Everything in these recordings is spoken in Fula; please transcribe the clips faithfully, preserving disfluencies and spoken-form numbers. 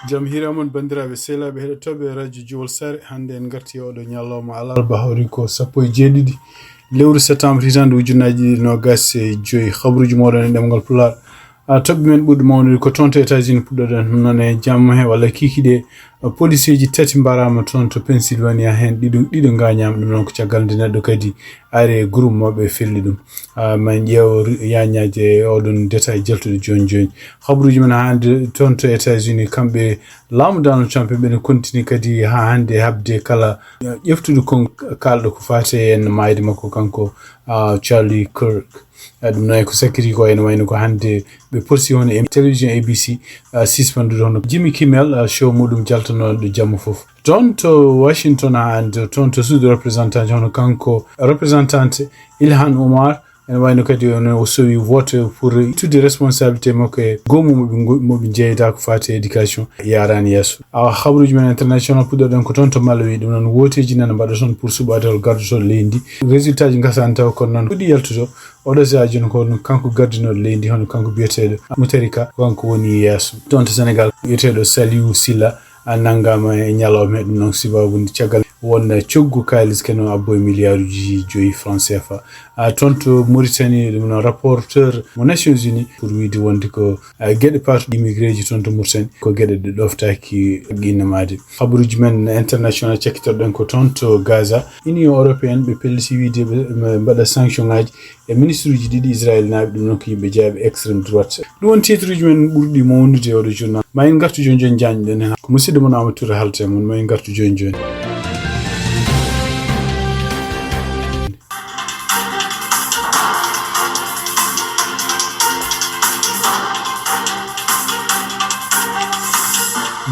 Jam hiira mon, banndiraaɓe sehilaaɓe heɗotooɓe Radio Jowol Sare. Hannde en ngarti e oɗo ñalawma alarba, hawri ko sappo e jeeɗiɗi lewru septembre, hitande ujunnaji ɗiɗi nogas e joyi. Habruuji mooɗon e ɗemngal Pulaar. A, toɓɓe men ɓurɗe mawnude ko toon to États-Unis puɗɗoɗen, noon e jam he walla kikiɗe, a, poliseeji tati mbaraama toon to Pennsylvania, heen ɗiɗo, ɗiɗo ngaañaama. Ɗum noon ko caggal nde neɗɗo kadi ari e groupe maɓɓe felli ɗum. A, ma en ƴeew ri-, yaañaaji e oɗon détail jaltuɗo jooni jooni. Habruuji men hannde toon to États-Unis, kamɓe laamu Donald Trump ɓe ne kontini kadi haa hannde haɓde kala, a, ƴeftude kon kaalɗo ko faati e en maayde makko kanko, a, Charlie Kirk. A, ɗum noon ko sakkiti ko ene wayno ko hannde ɓe posti hono e télévision A B C, a, sispandude hono Jimmy Kimmel, a, show muɗum jaltanooɗo jamma fof. Toon to Washington haa hannde, toon to suudu représentant hono kanko représentant Ilhan Omar, ene wayno kadi on o sowi vote pour ittude responsabilité makko e goomu mo ɓe ngo-, mo ɓe njeyda ko faati e éducation yaaraani yeeso. Awa, habruuji men international puɗɗoɗen ko toon to Malawi, ɗum noon wooteeji nana mbaɗa toon pour suɓaade hol gardoto leydi ndi. Résultat ji ngasaani taw kono noon ɗuɗi yaltuto. Oɗo sahaa jooni ko kanko gardinooɗo leydi, hono kanko biyeteeɗo Mutharika, kanko woni yeeso. Toon to Sénégal, biyeteeɗo Saliou Sylla, a, nanngaama e ñalawma he ɗum noon, sababu nde caggal won coggu kaalis keno abbo e miliyaaruuji joyi franc C F A. A, toon to Mauritanie, ɗum noon rapporteur mo Nations Unies pour wiyde wonde ko, a, geɗe parti immigré ji toon to Mauritanie ko geɗe ɗe ɗoftaaki innamaade. Habruuji men international cakkitoɗen ko toon to Gaza. Union européenne ɓe pelliti wiyde ɓe, ɓe mbaɗa sanction ŋaaji e ministre uji ɗiɗi Israël naaɓe, ɗum noon ko yimɓe jeyaaɓe extrême droite. Ɗum woni titre uji men ɓurɗi mawnude e oɗo journal. Ma en ngartu jooni jooni njañɗen heen. Ko musidɗo mon Amadou Touré haalta e mon. Ma en ngartu jooni jooni.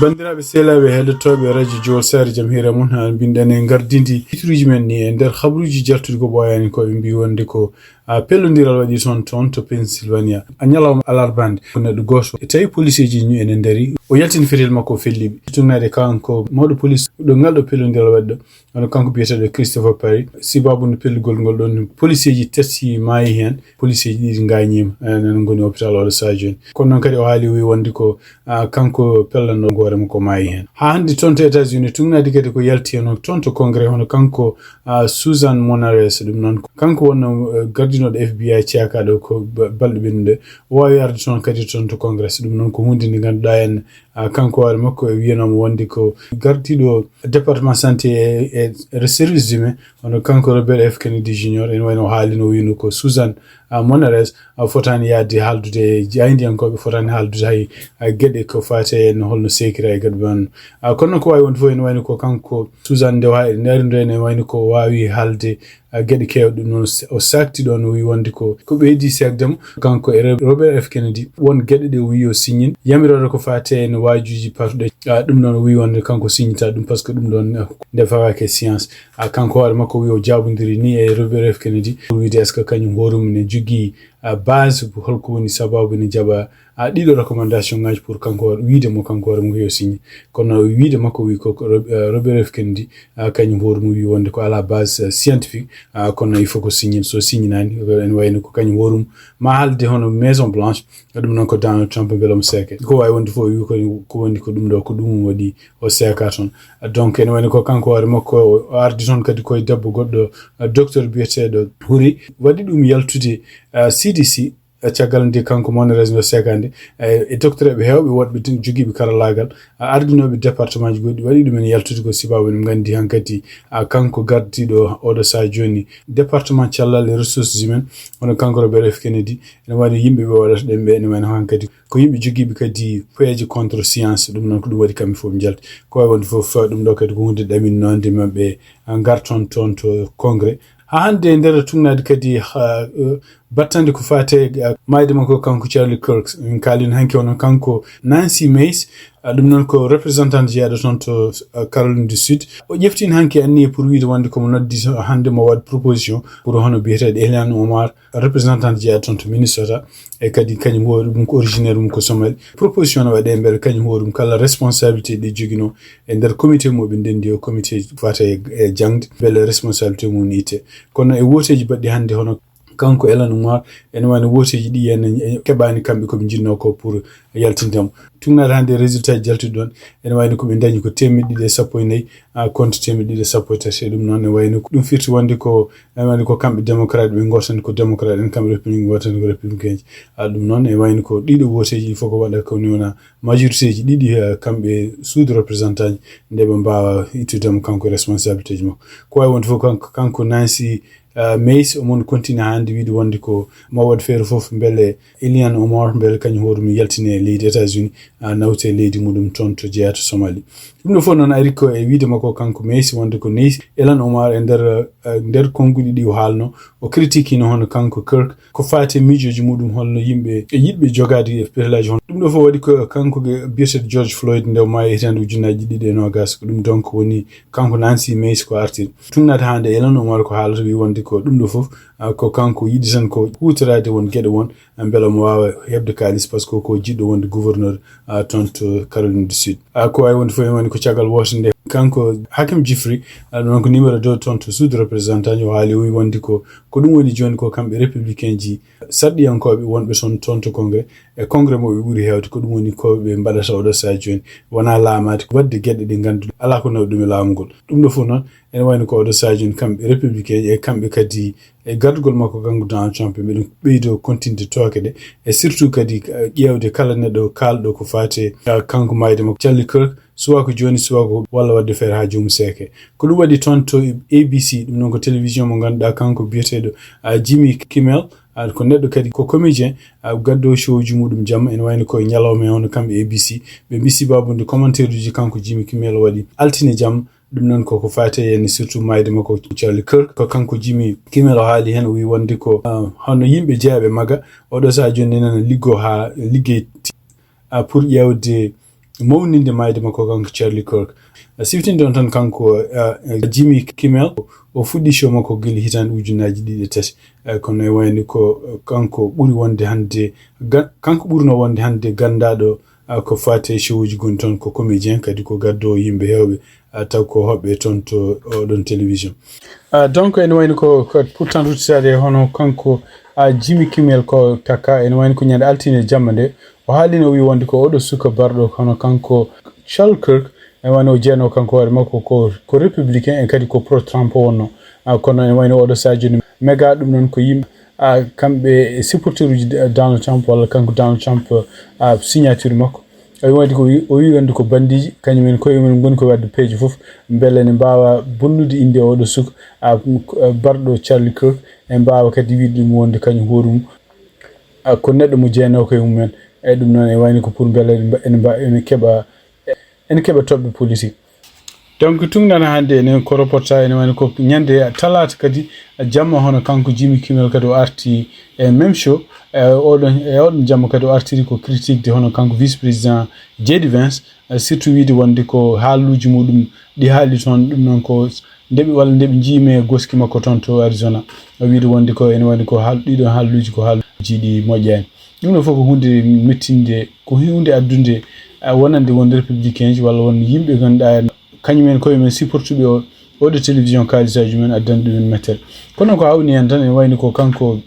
Banndiraaɓe sehilaaɓe heɗotooɓe Radio Jowol Sare, jam hiira mon, haa mbiɗen e ngardindi titre uji men ni e nder habruuji jaltuɗi ko ɓooyaani ko ɓe mbi wonde ko a, pellondiral waɗi toon, toon to Pennsylvania. A, ñalawma alarba hannde, ko neɗɗo gooto, e tawi poliseeji ñu ene ndari, o yaltini fetel makko, o felli ɓe. Tugnaade kanko mawɗo police ɗo ngal ɗo pellondiral waɗi ɗo, hono kanko biyeteeɗo Christopher Perry. Sababu nde pellugol ngol ɗoon, poliseeji tati maayi heen, poliseeji ɗiɗi ngaañiima, e, nana ngoni hôpital oɗo sahaa jooni. Kono noon kadi o haali, o wi wonde ko, a, kanko pellanno hoore makko maayi heen. Haa hannde toon to États-Unis, tugnaade kadi ko yalti heen toon to Congrès, hono kanko a, Susan Monares, ɗum noon ko kanko wonno, eh, gardinooɗo F B I ceekaaɗo ko ba-, balɗe ɓennuɗe. O waawi arde toon kadi toon to Congrès. Ɗum noon ko huunde nde ngannduɗaa en, a, kanko hoore makko e wiyanooma wonde ko gardiiɗo département santé e, e ressources humaines, hono kanko Robert F Kennedy Junior, ene wayno o haalino, o wiyno ko Susan, a, Monares, a, fotaani yahde haaldude e jaayndiyankooɓe, fotaani haaldude hay, a, geɗe ko faati e no holno seekira e geɗe ɗon. A, kono noon ko waawi wonde fof ene wayno ko kanko Susan nde waawi, nde ari ndo ene wayno ko waawi haalde, a, geɗe keewɗe. Ɗum noon s-, o saakti ɗoon, o wi wonde ko, ko ɓeydi seekde mo kanko e Ro-, Robert F Kennedy. Won geɗe ɗe o wi o signin, yamiroore ko faati e no waajuuji parɗe. A, ɗum noon o wi wonde kanko signita ɗum, par ce que ɗum ɗoon, a, nde fawaaki e science. A, kanko hoore makko wi o jaabondiri ni e Robert F Kennedy pour wiide est-ce que kañum hoore mum ne jogii, a, base, holko woni sababu ne jaɓa, a, ɗiɗo recommandation ngaji pour kanko hoore, wiide mo kanko hoore mum ko yo signé. Kono wiide makko wi ko, ko Rob-, a, Robert F Kennedy, a, kañum hoore mum wi wonde ko ala base, a, scientifique, a, kono il faut ko signé. So signinaani, ko ene wayno ko kañum hoore mum ma haalde hono Maison Blanche, ɗum noon ko Donald Trump mbele mo seeke. Ko waawi wonde fof o wi ko, ko woni ko ɗum ɗo, ko ɗum waɗi o seeka toon. Donc, ene wayno ko kanko hoore makko, o ardi toon kadi koye debbo goɗɗo, a, docteur biyeteeɗo Huri, waɗi ɗum yaltude, a, C D C, a, caggal nde kanko Monares no seeka nde, e, e docteur ɓe heewɓe woɗɓe tun jogiiɓe karallaagal, a, ardinooɓe département ji goɗɗi, waɗi ɗumen yaltude ko sababu eɗen nganndi hankadi, a, kanko gardiiɗo oɗo sahaa jooni département cellal e ressources humaines, hono kanko Robert F Kennedy, ene wayno yimɓe ɓe waɗata ɗen ɓe, ene wayno hankadi ko yimɓe jogiiɓe kadi peeje contre science, ɗum noon ko ɗum waɗi kamɓe fof ɓe njalti. Ko wawi wonde fof, ɗum ɗo kadi ko hunde ɗaminnoonde maɓɓe, a, ngar toon, toon to Congrès. Haa hannde e nder tugnaade kadi, ha, eh, battande ko faate, eh, maayde makko kanko Charlie Kirk. Min kaalino hanki hono kanko Nancy Mace, a, ɗum noon ko représentant jeyaɗo toon to, eh, Caroline du Sud. O ƴeftino hanki anniya pour wiide wonde komo noddi so hannde mo waɗ proposition pour hono biyeteeɗo Ilhan Omar, représentant jeyaɗo toon to Minnesota, e kadi kañum hoore mum ko originaire mum ko Somali. Proposition no waɗe mbele kañum hoore mum kala responsabilité ɗi joginoo e nder comité mo ɓe ndenndi o, comité faate e, e jaŋde, mbele responsabilité mum itte. Kono e wooteeji baɗɗi hannde hono Kanko Ilhan Omar, ene wayno wooteeji ɗi en, en keɓaani kamɓe ko ɓe njiɗnoo ko pour yaltinde mo. Tuugnaade hannde résultat ji jaltuɗi ɗoon, ene wayno ko ɓe ndañi ko teemedde ɗiɗi e sappo e nayi, ah, contre teemedde ɗiɗi e sappo e tati. E ɗum noon, ene wayno ko ɗum firti wonde ko, ene wayno ko kamɓe démocrate ɓe ngootani ko démocrate en, kamɓe républicain ngootani ko républicain ji. Ah, ɗum noon, ene wayno ko ɗiɗo wooteeji ɗi fof ko waɗa ko ni wona majorité ji ɗiɗi, ah, kamɓe Chambre des représentants ji, nde ɓe mbaawa ittude mo kanko responsabilité ji makko. Ko wayi wonde fof kanko, kanko Nancy, ah, Mace, omo continue hannde wiide wonde ko mo waɗ feere fof mbele Ilhan Omar mbele kañum hoore mum yaltine leydi États-Unis, ah, nawte leydi muɗum toon to jeyaa to Somalie. Ɗum ɗo fof noon ari ko e wiide makko kanko Mace wonde ko Nancy Ilhan Omar e nder, ah, nder konnguɗi ɗi o haalno, o critiquino hono kanko Kirk ko faati e miijooji muɗum holno yimɓe e yiɗɓe jogaade e pelaaji hono. Ɗum ɗo fof waɗi ko kanko ge-, biyeteeɗo George Floyd nde o maayi e hitaande ujunnaaji ɗiɗi e noogaas. Ko ɗum donc woni kanko Nancy Mace ko artir. Tuugnaade hannde Ilhan Omar ko haalata wi wonde ko ɗum ɗo fof, ah, ko kanko yiɗi tan ko huutoraade won geɗe won, ah, mbele omo waawa heɓde kaalis par ce que ko jiɗɗo wonde gouverneur, ah, toon to Caroline du Sud. Ah, ko wayi wonde fof ene woni ko caggal woote nde kanko Hakeem Jeffrey, ah, ɗum noon ko numéro deux toon to Chambre des représentants o haali o wi wonde ko, ko ɗum woni jooni ko kamɓe républicain ji sarɗiyankooɓe wonɓe toon, toon to Congrès, e Congrès mo ɓe ɓuri heewde, ko ɗum woni ko ɓe mbaɗata oɗo sahaa jooni, wonaa laamaade, waɗde geɗe ɗe ngannduɗaa alaa ko nawi ɗum e laamu ngol. Ɗum ɗo fof noon, ene wayno ko oɗo sahaa jooni, kamɓe républicain e kamɓe kadi e gardugol makko kanko Donald Trump, mbiɗen ɓeydo continde tooke ɗe, e surtout kadi, eh, ƴeewde kala neɗɗo kaalɗo ko faati, eh, kanko maayde makko Charlie Kirk, suwaa ko jooni, suwaa ko walla waɗde feere haa joomum seeke. Ko ɗum waɗi toon to A B C, ɗum noon ko télévision mo ngannduɗaa kanko biyeteeɗo, ah, Jimmy Kimmel, ah, ko neɗɗo kadi ko comédien, ah, gaddo show ji muɗum jamma, ene wayno koye ñalawma he hono kamɓe A B C, ɓe mbisi babude commentaire uji kanko Jimmy Kimmel waɗi altine jamma. Ɗum noon koko faati heen surtout maayde makko Charlie Kirk. Ko kanko Jimmy Kimmel o haali heen, o wi wonde ko, ah, hono yimɓe jeyaaɓe maga, oɗo sahaa jooni nana liggo haa liggey ti-, ah, pour ƴeewde mawninde maayde makko kanko Charlie Kirk. Ah, siftinde on tan kanko, ah, Jimmy Kimmel, o fuɗɗi show makko gila hitaande ujunnaaji ɗiɗi e tati. Ah, kono e wayde ko, ah, kanko ɓuri wonde hannde ga-, kanko ɓurno wonde hannde ganndaaɗo, ah, ko faati e show uji gonɗi toon ko comédien, kadi ko gaddo yimɓe heewɓe, ah, taw ko hoɓɓe toon to oɗon télévision. Ah, donc ene wayno ko, ko pour tan ruttitaade hono kanko, ah, Jimmy Kimmel ko takka, ene wayno ko ñande altine jamma nde, o haalino o wi wonde ko oɗo suka barɗo hono kanko Charlie Kirk, ene wayno o jeyno kanko hoore makko ko, ko républicain e kadi ko pro Trump o wonno. Ah, kono ene wayno oɗo sahaa jooni mega ɗum noon ko yimɓe, ah, kamɓe e supporter uji D-, Donald Trump walla kanko Donald Trump, ah, signature makko. O wi wonde ko wi-, o wi wonde ko bandiiji, kañum en koye mum ngoni ko waɗde peeje fof, mbele ne mbaawa bonnude innde oɗo suka, ah, m-, ah, barɗo Charlie Kirk, e mbaawa kadi wiide ɗum wonde kañum hoore mum, ah, ko neɗɗo mo jeynooka e mum en. E ɗum noon e wayno ko pour mbele ene mba-, ene mba-, ene keɓa, ene keɓa toɓɓe politique. Donc, tuugnaade hannde enen ko reportage, ene wayno ko ñande talaata kadi jamma hono kanko Jimmy Kimmel kadi o arti e même show, e oɗon, e oɗon jamma kadi o artiri ko critique de hono kanko vice président J D Vance, eh, surtout wiide wonde ko haaluuji muɗum ɗi haali toon, ɗum noon ko ndeɓi walla ndeɓi njiimi e goski makko toon to Arizona. O wiide wonde ko ene wayno ko haal-, ɗiɗon haaluuji ko haaluuji ɗi moƴƴaani. Ɗum ɗo fof ko huunde mettinde, ko huunde addunde, ah, wonande won républicain ji walla won yimɓe ngannduɗaa kañum en koye men supportuɓe o, oɗo télévision kaalisaaji men addani ɗumen mettere. Kono ko hawni heen tan ene wayno ko kanko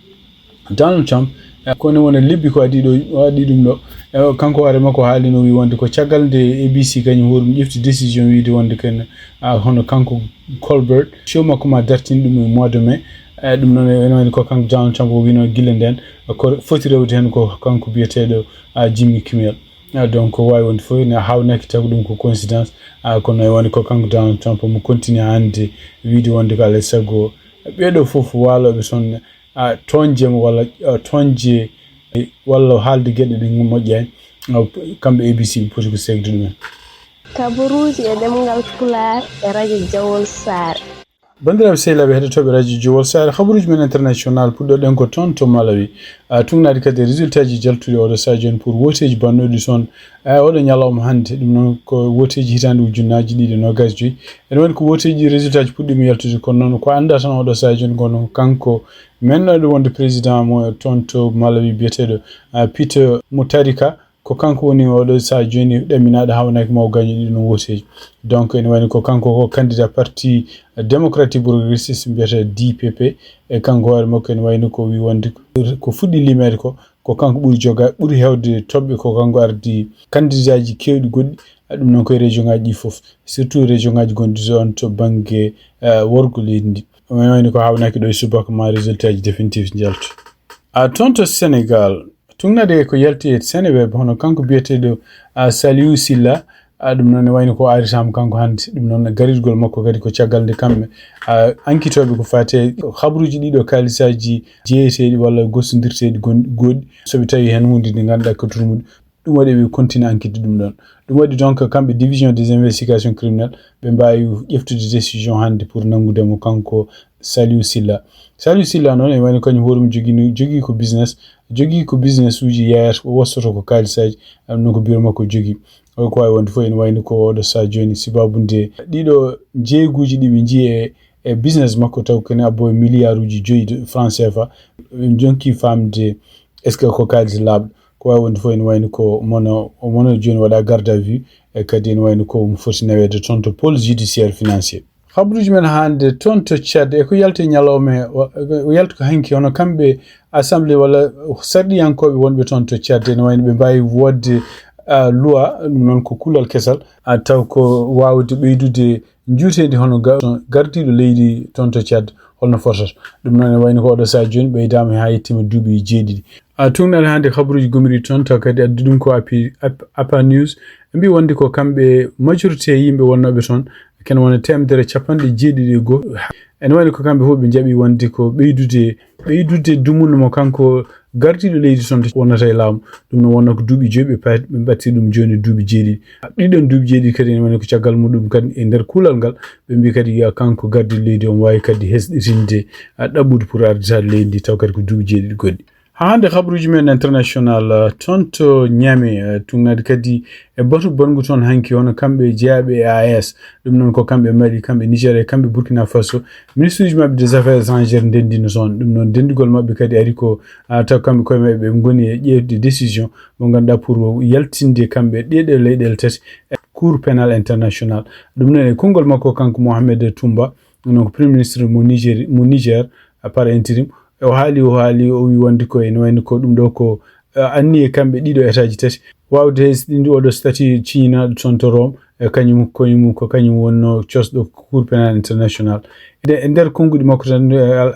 Donald Trump, eh, kono wona lebbi ko adii ɗo, o adii ɗum ɗo. Eh, kanko hoore makko haalino wi wonde ko caggal nde A B C kañum hoore mum ƴefti décision wiide wonde ken, ah, hono kanko Colbert, show makko ma dartin ɗum e mois de mai. Eh, ɗum noon ene wayno ko kanko Donald Trump o wino gila nden, ko foti rewde heen ko kanko biyeteeɗo, ah, Jimmy Kimmel. Ah, donc, ko waawi wonde fof, ne haawnaaki taw ko ɗum ko coïncidence. Ah, kono e wonde ko kanko Donald Trump mo continue hannde wiide wonde ko alaa e sago ɓeeɗo fof waalooɓe toon, ah, toñde mo walla, ah, toñde walla haalde geɗe ɗe moƴƴaani. Ah, kamɓe A B C ɓe poti ko seegde ɗumen. Kabaruuji e ɗemngal Pulaar e radio Jawol Saare. Banndiraaɓe sehilaaɓe heɗotooɓe radio Jowol Saare, habaruuji men international puɗɗoɗen ko toon to Malawi. Ah, tuugnaade kadi résultat ji jaltuɗi oɗo sahaa jooni pour wooteeji bannooɗi toon, ah, oɗo ñalawma hannde. Ɗum noon ko wooteeji hitaande ujunnaaji ɗiɗi e noogaas joyi. Ene woni ko wooteeji résultat ji puɗɗiima yaltude, kono noon ko anndaa tan oɗo sahaa jooni kono kanko mennoɗo wonde président mo toon to Malawi biyeteeɗo, ah, Peter Mutharika. ko kanko woni oɗo saha jooni ɗaminaaɗo haawnaaki mo o gaño ɗiɗon woteeji. Donc ene wayni ko kanko ko candidat parti démocratique progressiste mbiyata D P P. E kanko hoore makko ene wayni ko wi wonde ko fuɗɗi limeede ko ko kanko ɓuri joga ɓuri hewde toɓɓe ko kanko ardi candidaaji keewɗi goɗɗi. Ɗum noon koye région ngaji ɗi fof, surtout région ngaji gonɗi zone to bangge worgo leydi ndi. Ene wayni ko haawnaaki ɗo e subaka ma résultat ji définitif njalto. A toon to Sénégal, tugnade ko yalti e Seneweb hono kanko biyeteeɗo Saliou Sylla. Ɗum noon ne wayno ko aritaama kanko hannde. Ɗum noon garirgol makko kadi ko caggal nde kamɓe ankitooɓe ko faati e habruuji ɗiɗo kaalisaaji jeyeteeɗi walla gostondirteeɗi gooɗi, so ɓe tawi heen huunde nde ngannduɗaa ko turmude. Ɗum waɗi ɓe continue enquête ɗum ɗoon. Ɗum waɗi donc kamɓe division des investigations criminelles ɓe mbaawi ƴeftude décision hannde pour nanngude mo kanko Saliou Sylla. Saliou Sylla noon ene wayno kañum hoore mum jogino jogii ko business, jogii ko business uji yayata o wostoto ko kaalisaaji. Ɗum noon ko bureau makko jogii. O ko waawi wonde fof ene wayno ko oɗo saha jooni sibaabu nde ɗiɗo njeeyguuji ɗi ɓe njii e e business makko taw kene abbo e milliard uji joyi de franc C F A. Ɓe jonki famde est-ce que ko kaalis laaɓɗo? Ko waawi wonde fof ene wayno ko mono mono jooni waɗa garde à vue. E kadi ene wayno ko mo foti naweede toon to pôle judiciaire financier. Habruuji men hannde toon to Tchad e ko yalti e ñalawma o yalti ko hanki hono kamɓe assemblée walla sarɗiyankooɓe wonɓe toon to Tchad ene wayno ɓe mbaawi woodde loi. Ɗum noon ko kuulal kesal taw ko waawde ɓeydude njuuteendi hono gardiiɗo leydi toon to Tchad holno fotata. Ɗum noon ene wayno ko oɗo saha jooni ɓeydaama haa yettiima duuɓi jeeɗiɗi. A tuugnaade hannde habruuji gomiri toon taw kadi addi ɗum ko APA News. Ɓe mbii wonde ko kamɓe majorité yimɓe wonnooɓe toon kene wona teemedere capanɗe jeeɗiɗi e goo. Ene wayno ko kamɓe fof ɓe njaɓi wonde ko ɓeydude ɓeydude dumunna mo kanko gardiiɗo leydi toon wonata e laamu. Ɗum no wonno ko duuɓi joyi ɓe mbaɗti ɗum jooni duuɓi jeeɗiɗi. Ɗiɗon duuɓi jeeɗiɗi kadi ene wayno ko caggal muɗum kadi e nder kuulal ngal ɓe mbii kadi kanko gardiiɗo leydi on waawi kadi hesɗitinde ɗaɓɓude pour arditaade leydi ndi taw kadi ko duuɓi jeeɗiɗi goɗɗi. Haa hannde habruuji men international toon to Niamey tuugnaade kadi e batu bonngu toon hanki hono kamɓe jeyaaɓe e A E S. Ɗum noon ko kamɓe Mali, kamɓe Niger e kamɓe Burkina Faso. Ministre uji maɓɓe des affaires étrangères ndenndino toon. Ɗum noon denndugol maɓɓe kadi ari ko taw kamɓe koye maɓɓe ɓe ngoni e ƴeewde décision mo ngannduɗaa pour yaltinde kamɓe ɗeɗe leyɗele tati e Cour pénal international. Ɗum noon e konngol makko kanko Mohamed Toumba, ɗum noon ko premier ministre mo Niger, mo Niger par intérim. O haali o haali o wi wonde ko ene wayno ko ɗum ɗo ko anniye kamɓe ɗiɗo état ji tati waawde hesɗinde oɗo statut ciñinaaɗo toon to Rome. E kañum koñum ko kañum wonno cosɗo Cour pénal international. E nder konnguɗi makko tan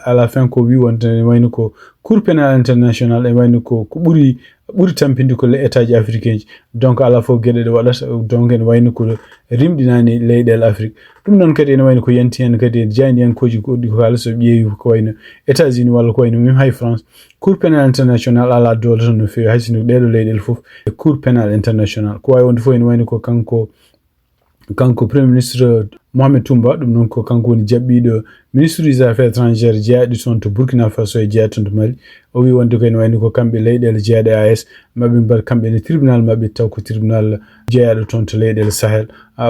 à la fin ko wi wonde ene wayno ko Cour pénal international ene wayno ko ko ɓuri ɓuri tampinde ko les état ji africain ji. Donc alaa fof geɗe ɗe waɗata donc ene wayno ko rimɗinaani leyɗeele Afrique. Ɗum noon kadi ene wayno ko yanti heen kadi e jaayndiyankooji goɗɗi ko kala so ƴeewi ko wayno États-Unis walla ko wayno même hay France. Cour pénal international alaa doole toon no feewi hay sinno ɗeɗo leyɗeele fof e Cour pénal international ko waawi wonde fof ene wayno ko kanko kanko premier ministre Mohamed Toumba. Ɗum noon ko kanko woni jaɓɓiiɗo ministre des affaires étrangères jeyaaɗi toon to Burkina Faso e jeyaaɗi toon to Mali. O wi wonde ko ene wayno ko kamɓe leyɗeele jeyaaɗe A E S maɓe mbaɗ kamɓe ne tribunal maɓɓe taw ko tribunal jeyaaɗo toon to leyɗeele Sahel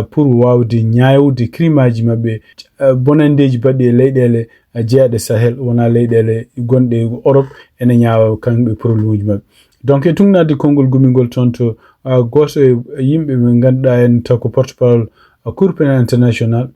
pour waawde ñaawde crime aji maɓɓe bonanndeeji baɗɗi e leyɗeele jeyaaɗe Sahel wona leyɗeele gonɗe Europe ene ñaawa kamɓe problème uji maɓɓe. Donc e tuugnaade konngol gomingol toon to gooto e yimɓe ɓe ngannduɗaa en taw ko porte parole Cour pénal international.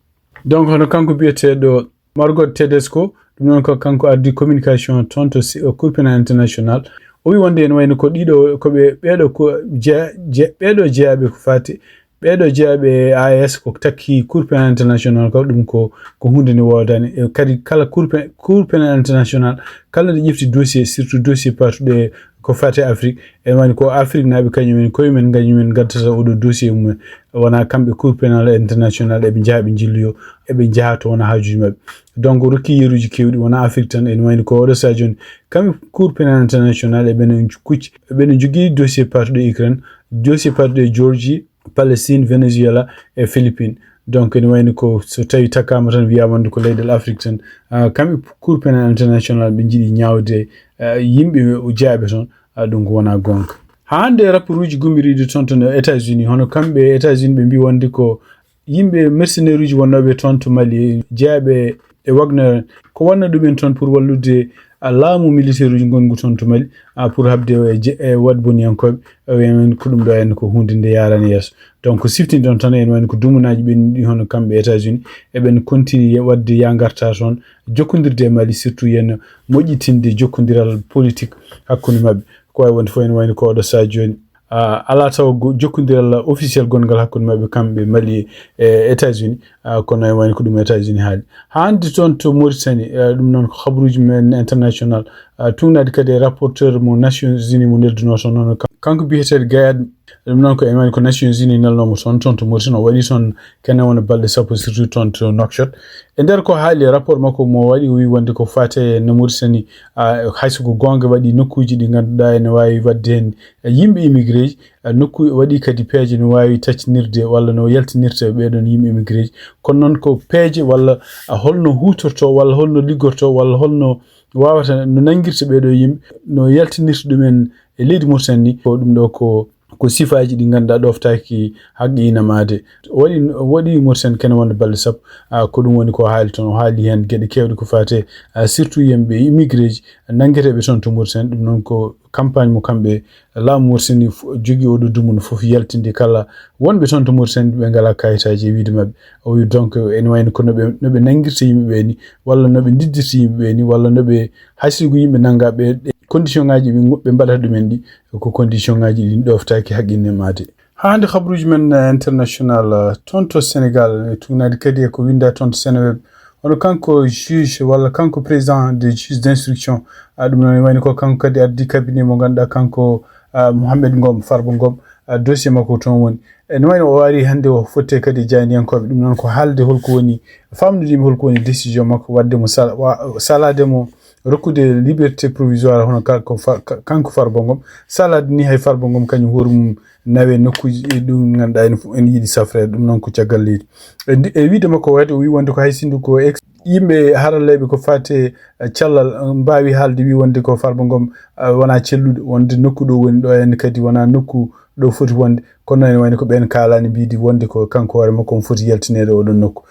Donc hono kanko biyeteeɗo Margot Tedesco, ɗum noon ko kanko addi communication toon to Cour pénal international. O wi wonde ene wayno ko ɗiɗo ko ɓe ɓeeɗo ko ɓeeɗo jeyaaɓe ko faati ɓeeɗo jeyaaɓe e A E S ko takki Cour pénal international ko ɗum ko ko huunde nde woodaani. E kadi kala Cour pénal international kala nde ƴefti dossier surtout dossier paatuɗo e ko faati Afrique ene wayno ko Afrique naaɓe kañum en koye men ngañum en ngaddata oɗo dossier mum en. Wona kamɓe Cour pénal international eɓe njaha ɓe njilloyo eɓe njaha to wona haajuji maɓɓe. Donc rokki yeruuji keewɗi wona Afrique tan ene wayno ko oɗo saha jooni kamɓe Cour pénal international eɓene kucci eɓene njogii dossier paatuɗo Ukraine, dossier paatuɗo e Georgie, Palestine, Venezuela e Philippines. Donc ene wayno ko so tawi takkaama tan wiyaama wonde ko leyɗeele Afrique tan kamɓe Cour pénal international ɓe njiɗi ñaawde yimɓe jeyaaɓe toon. Ɗum ko wona goonga. Haa hannde rapport uji gummiriiɗi toon toon e États-Unis hono kamɓe États-Unis ɓe mbii wonde ko yimɓe mercenaire uji wonnooɓe toon to Mali jeyaaɓe e Wagner ko wonno ɗumen toon pour wallude laamu militaire uji ngongu toon to Mali, pour haɓde e waɗboniyankooɓe. Enen ko ɗum ɗo en ko huunde nde yaarani yeeso. Donc siftinde on tan, en wayno ko dumunaaji ɓennuɗi hono kamɓe États-Unis eɓen continue waɗde ya ngarta toon, jokkondirde e Mali, surtout yen moƴƴitinde jokkondiral politique hakkunde maɓɓe. Ko wawi wonde fof ene wayno ko oɗo saha jooni ala taw jokkondiral officiel gonngal hakkunde maɓɓe kamɓe Mali e États-Unis. Kono ene wayno ko ɗum États-Unis haali hannde toon to Mauritanie. Ɗum noon ko habaruuji men international. Tuugnaade kadi e rapporteur mo Nations Unies mo neldunoo toon, noon kanko biyeteeɗo Gayad. Ɗum noon ko ene wayno ko Nations Unies nelnoomo toon toon to Mauritanie, o waɗi toon kene wona balɗe sappo, surtout toon to Nouakchott. E nder ko haali e rapport makko mo waɗi, o wi wonde ko faate no Mauritanie, hayso ko goonga, waɗi nokkuuji ɗi ngannduɗaa ene waawi waɗde heen yimɓe immigré ji, nokku waɗi kadi peeje no waawi taccinirde walla no yaltinirta ɓeeɗoon yimɓe immigré ji. Kono noon ko peeje walla holno huutorto walla holno liggorto walla holno wawata no nanngirta ɓeeɗo yimɓe, no yaltinirta ɗumen e leydi Mauritanie ni. Ko ɗum ɗo ko ko sifaaji ɗi ngannduɗaa ɗoftaaki haqqe ina maade. Waɗi waɗi Mauritanie kene wonde balɗe sappo. Ko ɗum woni ko haali toon, o haali heen geɗe keewɗe ko faate surtout yimɓe immigré ji nanngeteeɓe toon to Mauritanie. Ɗum noon ko campagne mo kamɓe laamu Mauritanie jogii oɗo dumunna fof yaltinde kala wonɓe toon to Mauritanie ɓe ngalaa kayitaaji e wiyde maɓɓe. O wi donc ene wayno ko noɓe noɓe nanngirta yimɓe ɓe ni walla noɓe ndiddirta yimɓe ɓe ni walla noɓe haysigo yimɓe nannga ɓe condition ngaji ɓe mbaɗata ɗumen ɗi ko condition ngaji ɗi ɗoftaaki haqqe ina maade. Haa hannde habaruuji men international toon to Sénégal, e tuugnaade kadi e ko winnda toon to Seneweb. Hono kanko juge walla kanko président des juges d'instruction, ɗum noon wayno ko kanko kadi addi cabinet mo ngannduɗaa kanko Mouhamed Ngom, Farba Ngom, dossier makko toon woni. Ene wayno o ari hannde o fotte kadi e jaayndiyankooɓe, ɗum noon ko haalde holko woni, famnude yimɓe holko woni décision makko waɗde mo sal- wa- salaade mo rokkude liberté provisoire hono ka- ko fa- ka- kanko Farba Ngom. Salaade ni hay Farba Ngom kañum hoore mum nawe nokkuuji ɗi ɗum ngannduɗaa en fof en yiɗi safreede, ɗum noon ko caggal leydi. E ndi- e wiyde makko waɗi o wi wonde ko hay sinno ko ex- yimɓe haralleeɓe ko faate cellal mbaawi haalde wi wonde ko Farba Ngom wonaa celluɗo, wonde nokku ɗo woni ɗo en kadi wonaa nokku ɗo foti wonde. Kono ene wayno ko ɓeen kaalani mbiidi wonde ko kanko hoore makko omo foti yaltineede oɗon nokku.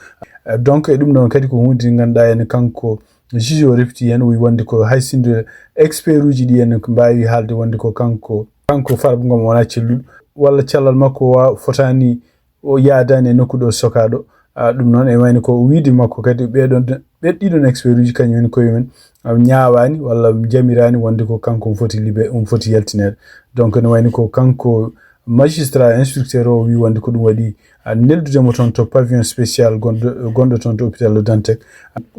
Donc e ɗum ɗoon kadi ko huunde nde ngannduɗaa ene kanko juge o refti heen, o wi wonde ko hay sinno expert uji ɗi en mbaawi haalde wonde ko kanko kanko Farba Ngom wonaa celluɗo walla cellal makko wa- fotaani o yaadaani e nokku ɗo sokaaɗo. Ɗum noon e wayno ko wiyde makko kadi ɓeeɗon ɓe ɗiɗon expert uji kañum en koye men ñaawaani walla njamiraani wonde ko kanko omo foti libe omo foti yaltineede. Donc ene wayno ko kanko magistrat instructeur o wi wonde ko ɗum waɗi neldude mo toon to pavillon spécial gonɗo gonɗo toon to hôpital Le Dantec.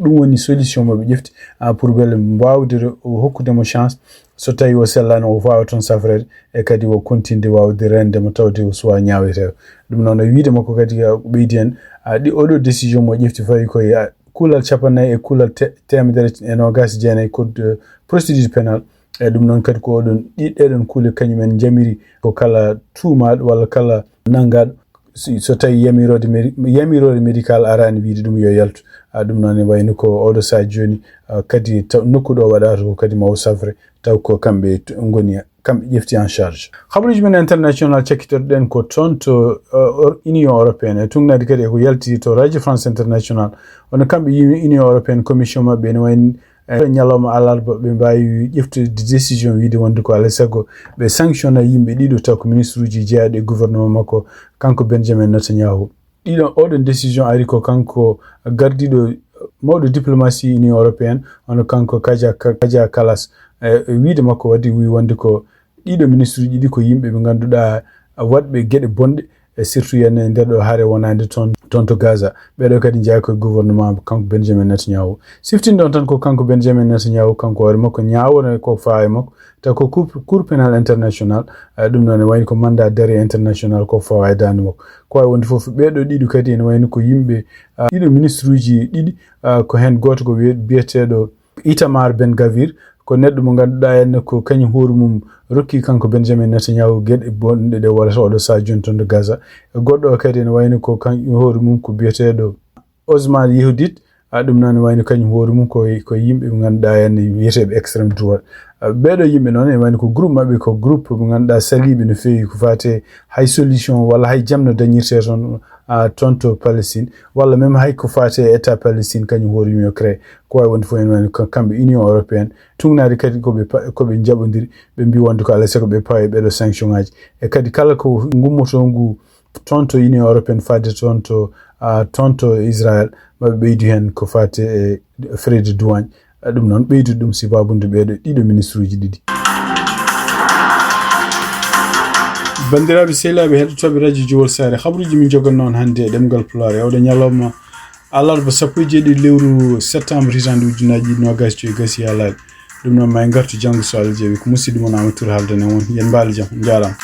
Ɗum woni solution mo ɓe ƴefti pour bele mbawde hokkude mo chance so tawi o sellaani o waawa toon safreede e kadi o continde waawde reende mo tawde o suwaa ñaaweteeɗo. Ɗum noon e wiyde makko kadi ɓeydi en ɗi oɗo décision mo ƴefti fawi koye kuulal capannayyi e kuulal te- teemedere e noogaas e jeenayi code procédure pénale. E ɗum noon kadi ko oɗon ɗi ɗeɗon kuule kañum en njamiri ko kala tuumaaɗo walla kala nanngaaɗo si- so tawi yamiroode medi- yamiroore médical araani wiyde ɗum yo yaltu. Ɗum noon ne wayno ko oɗo saha jooni kadi taw nokku ɗo waɗata ko kadi mawo safre taw ko kamɓe ngoni kamɓe ƴefti en charge. Habaruuji men international cakkitoɗen ko toon to Union européenne e tugnaade kadi e ko yalti to Radio France International. Hono kamɓe Union européenne commission maɓɓe ene wayni e ñalawma alarba ɓe mbaawi ƴeftude décision wiyde wonde ko alaa e sago ɓe sanctiona yimɓe ɗiɗo taw ko ministre uji jeyaaɗo e gouvernement makko kanko Benjamin Netanyahu. Ɗiɗo oɗon décision ari ko kanko gardiiɗo mawɗo diplomatie Union européenne hono kanko Kaja Kaja Kallas. E wiyde makko waɗi wi wonde ko ɗiɗo ministre uji ɗiɗi ko yimɓe ɓe ngannduɗaa waɗɓe geɗe bonɗe e surtout yen e nder ɗo hare wonaande toon toon to Gaza. Ɓeɗo kadi jeyaa koye gouvernement kanko Benjamin Netanyahu. Siftinde on tan ko kanko Benjamin Netanyahu kanko hoore makko ñaawore ko faawe makko taw ko cour pénal international. Ɗum noon e wayno ko mandat d'arrêt international ko faawe daande makko. Ko wawi wonde fof ɓeɗo ɗiɗo kadi ene wayno ko yimɓe ɗiɗo ministre uji ɗiɗi. Ko heen gooto ko biyeteeɗo Itamar Ben Gavir, ko neɗɗo mo ngannduɗaa heen ko kañum hoore mum rokki kanko Benjamin Netanyahu geɗe bonɗe ɗe wallata oɗo saha jooni toon to Gaza. E goɗɗo o kadi ene wayno ko kañum hoore mum ko biyeteeɗo Osman Yehudit. Ɗum noon wayno kañum hoore mum ko ko yimɓe ɓe ngannduɗaa heen wiyeteeɓe extrême droite. Ɓeeɗo yimɓe noon, e wayno ko groupe maɓɓe, ko groupe mo ngannduɗaa saliiɓe no feewi ko faati hay solution walla hay jam no dañirtee toon, a, toon to Palestine, walla même hay ko faati e État Palestine kañum hoore mum yo créé. Ko waawi wonde fof, en wayno ko kamɓe Union Européenne, tugnaade kadi ko ɓe pa-, ko ɓe njaɓondiri, ɓe mbi wonde ko alaa e sago ɓe pawa e ɓeeɗo sanction ŋaaji. E kadi kala ko ngummotoo ngu toon to Union Européenne faade toon to, a, toon to Israël, maɓe ɓeydu heen ko faati e frais de douane. A, ɗum noon ɓeydude ɗum sibaabude ɓeeɗo ɗiɗo ministre uji ɗiɗi. Banndiraaɓe sehilaaɓe heɗotooɓe Radio Jowol Saare, habruuji min njogan noon hannde e ɗemngal Pulaar e oɗo ñalawma alarba sappo e jeeɗiɗi lewru septembre hitaande ujunnaji ɗiɗi noogas joyi gasi yaalaaɗi. Ɗum noon ma en ngartu janngo so Allah jaɓi ko musidɗo mon Amadou Touré haaldanen on. Yen mbaal jam, njaaraama.